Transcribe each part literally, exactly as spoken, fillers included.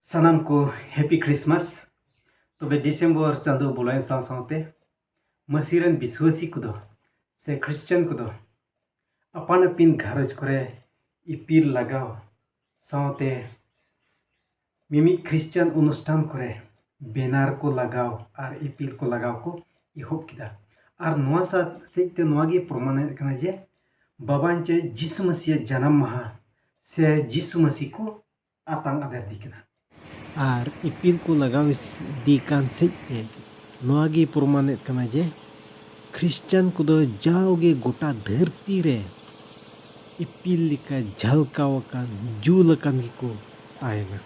ᱥᱟᱱᱟᱢ ᱠᱚ Happy Christmas᱾ ᱛᱚᱵᱮ ᱰᱤᱥᱮᱢᱵᱚᱨ ᱪᱟᱸᱫᱳ ᱵᱚᱞᱚᱭᱮᱱ ᱥᱟᱶ ᱥᱟᱶᱛᱮ ᱢᱟᱹᱥᱤ ᱨᱮᱱ ᱵᱤᱥᱣᱟᱹᱥᱤ ᱠᱚᱫᱚ ᱥᱮ ᱠᱷᱨᱤᱥᱪᱟᱱ ᱠᱚᱫᱚ ᱟᱯᱟᱱ ᱟᱹᱯᱤᱱ ᱜᱷᱟᱨᱚᱸᱡᱽ ᱠᱚᱨᱮ ᱤᱯᱤᱞ ᱞᱟᱜᱟᱣ ᱥᱟᱶᱛᱮ ᱢᱤᱢᱤᱫ ᱠᱷᱨᱤᱥᱪᱟᱱ ᱚᱱᱩᱥᱴᱷᱟᱱ ᱠᱚᱨᱮ ᱵᱮᱱᱟᱨ ᱠᱚ ᱞᱟᱜᱟᱣ ᱟᱨ ᱤᱯᱤᱞ ᱠᱚ ᱞᱟᱜᱟᱣ ᱠᱚ ᱮᱦᱚᱵ ᱠᱮᱫᱟ᱾ ᱟᱨ ᱱᱚᱣᱟ ᱥᱟᱶ ᱥᱮᱫ ᱛᱮ ᱱᱚᱣᱟ ᱜᱮ ᱯᱨᱚᱢᱟᱱᱮᱫ ᱠᱟᱱᱟ ᱡᱮ ᱵᱟᱵᱟᱧᱪᱚᱭ ᱡᱤᱥᱩ ᱢᱟᱹᱥᱤᱭᱟᱜ ᱡᱟᱱᱟᱢ ᱢᱟᱦᱟ ᱥᱮ ᱡᱤᱥᱩ ᱢᱟᱹᱥᱤ ᱠᱚ ᱟᱛᱟᱝ ᱟᱫᱮᱨ ᱫᱤ ᱠᱟᱱᱟ᱾ ᱟᱨ ᱤᱯᱤᱞ ᱠᱚ ᱞᱟᱜᱟᱣ ᱤᱫᱤ ᱠᱟᱱ ᱥᱮᱫ ᱛᱮ ᱱᱚᱣᱟ ᱜᱮ ᱯᱨᱚᱢᱟᱱᱮᱫ ᱠᱟᱱᱟ ᱡᱮ ᱠᱷᱨᱤᱥᱪᱟᱱ ᱠᱚᱫᱚ ᱡᱟᱣᱜᱮ ᱜᱚᱴᱟ ᱫᱷᱟᱹᱨᱛᱤ ᱨᱮ ᱤᱯᱤᱞ ᱞᱮᱠᱟ ᱡᱷᱟᱞᱠᱟᱣ ᱟᱠᱟᱱ, ᱡᱩᱞ ᱟᱠᱟᱱ ᱜᱮᱠᱚ ᱛᱟᱦᱮᱱᱟ᱾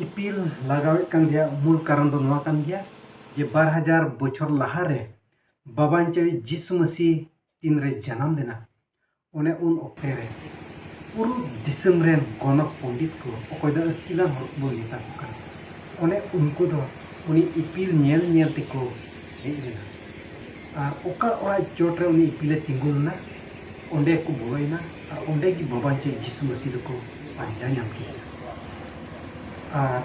ᱤᱯᱤᱞ ᱞᱟᱜᱟᱣᱮᱫ ᱠᱟᱱ ᱨᱮᱭᱟᱜ ᱢᱩᱞ ᱠᱟᱨᱚᱱ ᱫᱚ ᱱᱚᱣᱟ ᱠᱟᱱ ᱜᱮᱭᱟ ᱡᱮ ᱵᱟᱨ ᱦᱟᱡᱟᱨ ᱵᱚᱪᱷᱚᱨ ᱞᱟᱦᱟᱨᱮ ᱵᱟᱵᱟᱧᱪᱚᱭ ᱡᱤᱥᱩ ᱢᱟᱹᱥᱤ ᱛᱤᱱᱨᱮ ᱡᱟᱱᱟᱢ ᱞᱮᱱᱟ, ᱚᱱᱮ ᱩᱱ ᱚᱠᱛᱮ ᱨᱮ ᱯᱩᱨᱩᱵ ᱫᱤᱥᱚᱢ ᱨᱮᱱ ᱜᱚᱱᱚᱠ ᱯᱚᱱᱰᱤᱛ ᱠᱚ, ᱚᱠᱚᱭ ᱫᱚ ᱟᱹᱠᱤᱞᱟᱱ ᱦᱚᱲ ᱠᱚᱵᱚᱱ ᱢᱮᱛᱟ ᱠᱚ ᱠᱟᱱᱟ, ᱚᱱᱮ ᱩᱱᱠᱩ ᱫᱚ ᱩᱱᱤ ᱤᱯᱤᱞ ᱧᱮᱞ ᱧᱮᱞ ᱛᱮᱠᱚ ᱦᱮᱡ ᱞᱮᱱᱟ᱾ ᱟᱨ ᱚᱠᱟ ᱚᱲᱟᱜ ᱪᱚᱴ ᱨᱮ ᱩᱱᱤ ᱤᱯᱤᱞᱮ ᱛᱤᱸᱜᱩ ᱞᱮᱱᱟ, ᱚᱸᱰᱮ ᱠᱚ ᱵᱚᱞᱚᱭᱮᱱᱟ ᱟᱨ ᱚᱸᱰᱮ ᱜᱮ ᱵᱟᱵᱟᱧᱪᱚᱭ ᱡᱤᱥᱩ ᱢᱟᱹᱥᱤ ᱫᱚᱠᱚ ᱯᱟᱸᱡᱟ ᱧᱟᱢ ᱠᱮᱫᱮᱭᱟ᱾ ᱟᱨ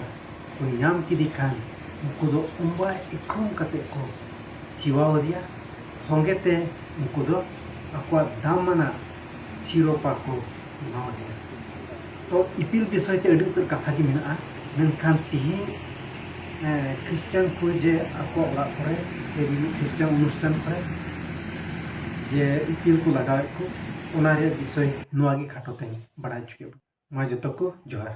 ᱠᱚ ᱧᱟᱢ ᱠᱮᱫᱮ ᱠᱷᱟᱱ ᱩᱱᱠᱩ ᱫᱚ ᱩᱢᱵᱟ ᱤᱠᱷᱲᱩᱢ ᱠᱟᱛᱮ ᱠᱚ ᱥᱤᱣᱟᱣ ᱟᱫᱮᱭᱟ᱾ ᱥᱚᱸᱜᱮ ᱛᱮ ᱩᱱᱠᱩ ᱫᱚ ᱟᱠᱚᱣᱟᱜ ᱫᱟᱢᱟᱱᱟᱜ ᱥᱤᱨᱳᱯᱟ ᱠᱚ ᱮᱢᱟᱣᱟᱫᱮᱭᱟ᱾ ᱛᱚ ᱤᱯᱤᱞ ᱵᱤᱥᱚᱭ ᱛᱮ ᱟᱹᱰᱤ ᱩᱛᱟᱹᱨ ᱠᱟᱛᱷᱟ ᱜᱮ ᱢᱮᱱᱟᱜᱼᱟ, ᱢᱮᱱᱠᱷᱟᱱ ᱛᱤᱦᱤᱧ ᱮᱸ, ᱠᱷᱨᱤᱥᱪᱟᱱ ᱠᱚ ᱡᱮ ᱟᱠᱚᱣᱟᱜ ᱚᱲᱟᱜ ᱠᱚᱨᱮ ᱥᱮ ᱢᱤᱢᱤᱫ ᱠᱷᱨᱤᱥᱪᱟᱱ ᱚᱱᱩᱥᱴᱷᱟᱱ ᱠᱚᱨᱮ ᱡᱮ ᱤᱯᱤᱞ ᱠᱚ ᱞᱟᱜᱟᱣᱮᱫ ᱠᱚ, ᱚᱱᱟ ᱨᱮᱭᱟᱜ ᱵᱤᱥᱚᱭ ᱱᱚᱣᱟ ᱜᱮ ᱠᱷᱟᱴᱚ ᱛᱮᱧ ᱵᱟᱲᱟᱭ ᱦᱚᱪᱚ ᱠᱮᱫ ᱵᱚᱱᱟ᱾ ᱢᱟ ᱡᱚᱛᱚ ᱠᱚ ᱡᱚᱦᱟᱨ᱾